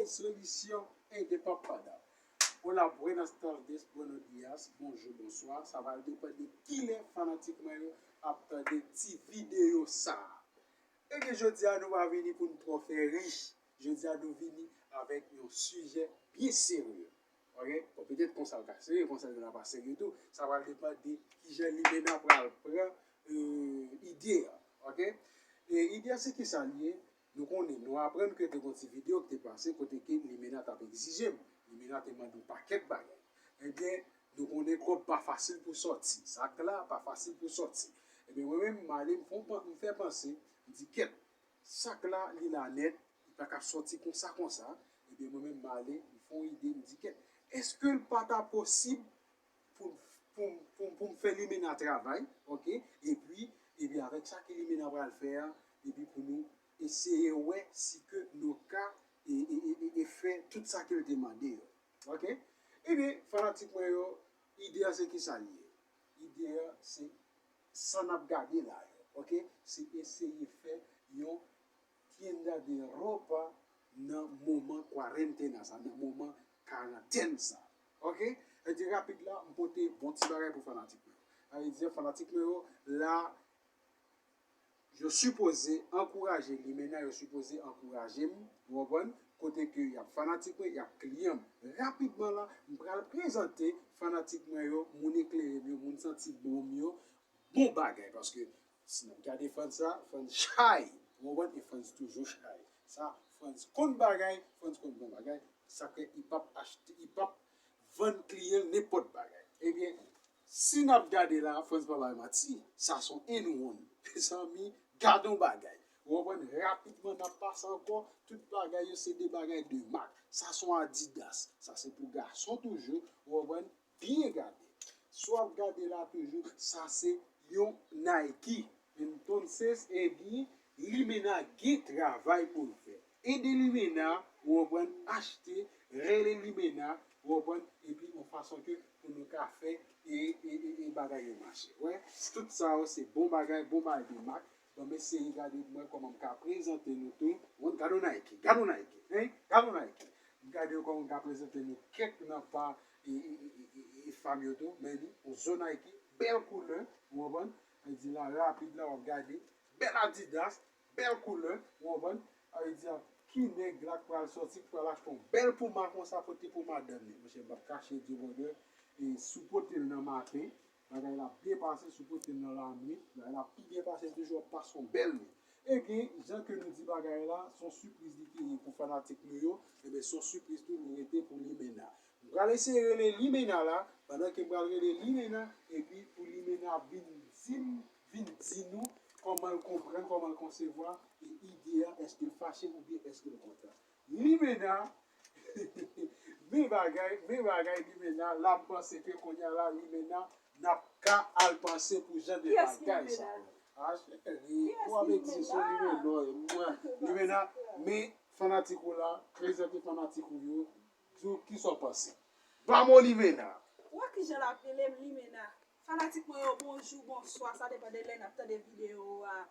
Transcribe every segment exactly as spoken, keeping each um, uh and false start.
Solisyon e de papada. Hola, buenas tardes, buenos días, bonjou, bonswa. Sa va depann de kilè fanatik mwen yo ap tande ti videyo sa. Ebyen, jodi a, nou pa vini pou n twò fè ri. Jodi a, nou vini avèk yon sijè byen serye. Ok? Bon, petèt konsa l ka serye, konsa l pa serye tou. Sa pral depann de kijan Limena pral pran euh, ide a. Ok? E ide a se kisa l ye? Nou konnen, nou aprann ke te gon ti videyo ki te pase kote ke Limena t ap egzije m. Limena te mande yon pakèt bagay. Ebyen, nou konnen kòb pa fasil pou sòti. Sak la pa fasil pou sòti. Ebyen, mwen menm, m ale, m fè yon pan-, m fè panse, m di, kèt, sak la, li la nèt, li pa ka sòti konsa, konsa. Ebyen, mwen menm, m ale, m fè yon ide, m di, kèt, èske l pa ta posib pou, pou, pou, pou m fè Limena travay, ok? Epi, epi avèk sa ke Limena pral fè a, epi pou nou eseye wè si ke nou ka e, e, e, e, e fè tout sa ke l te mande yo, ok? Ebyen, fanatik mwen yo, ide a se kisa l ye? Ide a se sa n ap gade la yo, ok? Se eseye fè yon tienda de ropa nan moman kwarentena sa, nan moman karantèn sa. Ok? Sa vle di rapid la, m pote bon ti bagay pou fanatik mwen yo. Sa vle di fanatik mwen yo, la, yo sipoze ankouraje Limena, yo sipoze ankouraje m, ou konprann? Kote ke y ap fanatik mwen, y ap kliyan m. Rapidman la, m pral prezante fanatik mwen yo, moun eklere m yo, moun santi bon m yo, bon bagay, paske si n ap gade Frantz sa, Frantz chay, ou konprann, e Frantz toujou chay. Sa, Frantz konn bagay, Frantz konn bon bagay, sa fè li p ap achte, li p ap vann kliyan l nenpòt bagay. Ebyen, si n ap gade la, Frantz pa bay manti, sa se yon N one. Mezanmi, gade yon bagay. Ou konprann, rapidman n ap pase ankò, tout bagay yo se de bagay de mak. Sa se yon Adidas, sa se pou gason toujou, ou konprann, byen gade. Si w ap gade la toujou, sa se yon Nike. Entonces, ebyen, Limena gen travay pou l fè. Ede Limena, ou konprann, achte, rele Limena, ou konprann, epi yon fason ke pou nou ka fè e, e, e, e bagay yo mache. Wè, tout sa yo se bon bagay, bon bagay de mak. Bon, m eseye gade mwen kòman m ka prezante nou tou. Bon, gade yon Nike, gade yon Nike, hein? Gade yon Nike. M gade yo kòman m ka prezante nou kèk nan pa e, e, e, e, e, e fam yo tou. Men li, yon zo Nike, bèl koulè, ou konprann? Mwen di la rapid la, w ap gade, bèl Adidas, bèl koulè, ou konprann? Sa vle di a, ki nèg la k pral sòti, k pral achte yon bèl Puma konsa pote pou madanm li? Monchè, m p ap kache di w, brother, e si w pote l nan maten, bagay la ap byen pase, si w pote l nan lannuit, bagay la ap pi byen pase toujou, w ap pase yon bèl nwit. Ebyen, jan ke nou di bagay la, se yon sipriz li te ye pou fanatik nou yo, ebyen, se yon sipriz tou li rete pou Limena. M pral eseye rele Limena la, pandan ke m pral rele Limena, epi pou Limena vin di m, vin di nou kòman l konprann, kòman l konsevwa e ide a, èske l fache oubyen èske l kontan. Limena, men bagay, men bagay Limena, la m panse ke kounye a la, Limena, n ap ka al panse pou jan de bagay sa yo. Ah, cheri, ou ap egzije Limena, mwen. Limena, men fanatik ou la, prezante fanatik ou yo, di w kisa w panse. Ba m yon Limena. Ou wè kijan l ap rele m Limena. Fanatik mwen yo, bonjou, bonswa, sa depann de lè n ap tande videyo a.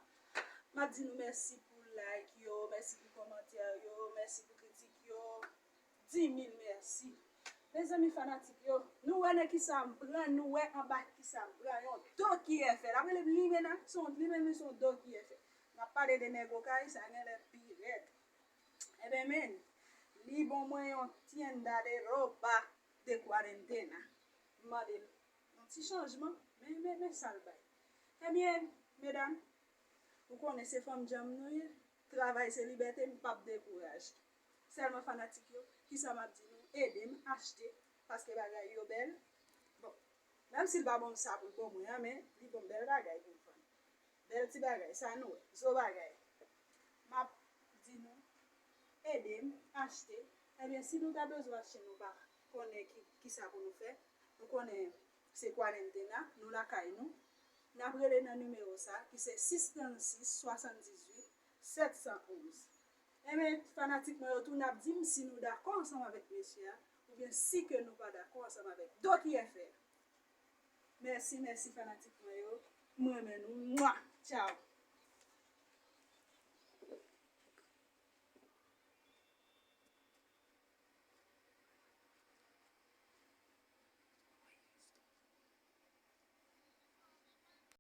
M ap di nou mèsi pou like yo, mèsi pou kòmantè yo, mèsi pou kritik yo. Di mil mèsi. Mezanmi fanatik yo, nou wè nan kisa m pran, nou wè anba kisa m pran, yon do ki fè. L ap rele m Limena, se yon, li menm li se yon do ki fè. M ap pale de nèg Okay, sa genlè pi rèd. Ebyen, men, li ban mwen yon tienda de ropa de cuarentena. M mande l yon ti chanjman, men, men, men sa l bay. Ebyen, medam, ou konnen se fanm djanm nou ye, travay se libète, m p ap dekouraje. Sèlman fanatik yo, kisa m ap di nou, ede m achte, paske bagay yo bèl. Bon, menm si l pa ban m sa pou l ban mwen an, men li ban m bèl bagay pou m vann. Bèl ti bagay, sa nou wè, zo bagay. M ap di nou, ede m achte. Ebyen, si nou ta bezwen achte, nou pa konnen ki, kisa pou nou fè. Nou konnen se kwarantena, nou lakay nou. N ap rele nan nimewo sa, ki se sis trannsis, swasanndizuit, sèt san onz. Ebyen, fanatik mwen yo tou, n ap di m si nou dakò ansanm avèk mesye a, oubyen si ke nou pa dakò ansanm avèk do ki fè a. Mèsi, mèsi fanatik mwen yo. M renmen nou. Mwa! Tchaw!